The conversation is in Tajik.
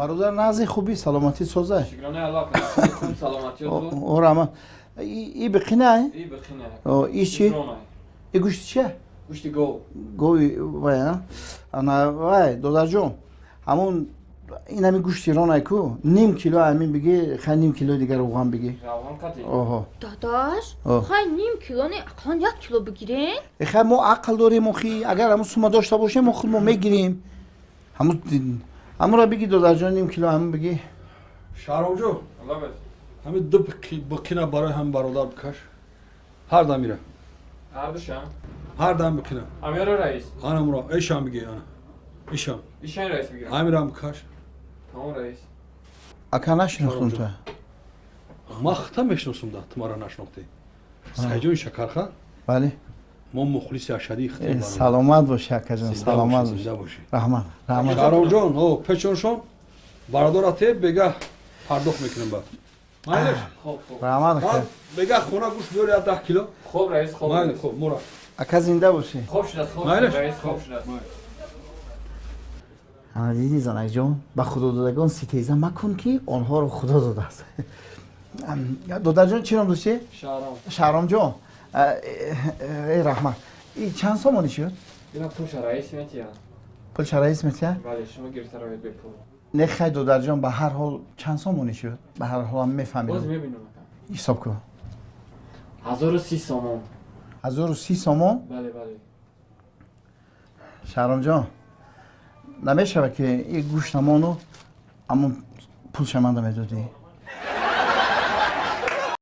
Бародар, нағзи, хуби, саломатӣ соза. Шукронаи Аллоҳ, хуб, саломатиёт. О, раҳмат. И биқина? И биқина. И чи? И гӯшти чия? Гӯшти гов. Гови вай, ана вай, додарҷон, ҳамун ин ҳамин гӯшти ронай ку, ним кило ҳамин биги, хай, ним кило дигар равған биги. Равған қати? Оҳо. Дадаш, хай, ним кило не, ақаллан 1 кило бигирен. Хай, мо ақл дорем охи, агар ҳамун сума дошта бошем, мо худ мо мегирем. Ҳамун ҳамура биги, додарҷон, ним кило ҳамун биги. Шаҳромҷон, ҳамин ду биқина барои ҳам бародар бикаш, ҳар дам мира. Ҳардушам? Ҳар дам биқина. Амира, раис? Анамура ишам биги, ана ишам. Ишан, раис, бигирам? Ҳамирам бикаш. Тамом, раис. Ака, нашинохтум ту. Ман хита мешиносум да, ту мара нашинохтӣ. Сайҷони Шакархан. Бале. Мо мухлиси ашадии хитем. Саломат бошӣ, акаҷон, саломат бошӣ, раҳмат, раҳмат. Шаҳромҷон, о печоншон бародарате, бегаҳ пардохт мекунем баъд. Майлеш? Раҳмат. Бегаҳ хона гӯшт биёри, 10 кило. Хуб, раис, хуб. Майли, хуб, мура. Ака, зинда бошӣ. Хуб шудааст, хуб, раис, хуб шудааст. Ана дидӣ, занакҷон, ба худододагон ситеза макун, ки онҳоро Худо додааст. Додарҷон, чӣ ном доштӣ? Шаҳром. Шаҳромҷон, э, раҳмат. Чанд сомонӣ шуд? Ина пулша раис метиҳад. Пулша раис метиҳад? Бале, шумо гирифта равед бепул. Не, хай, додарҷон, ба ҳар ҳол чанд сомонӣ шуд? Ба ҳар ҳолам мефаҳмидам. Боз мебинам. Ҳисоб кун. 1030 сомон. 1030 сомон? Бале, бале. Шаҳромҷон, намешавад, ки и гӯштамону ҳамун пулша манда медодӣ?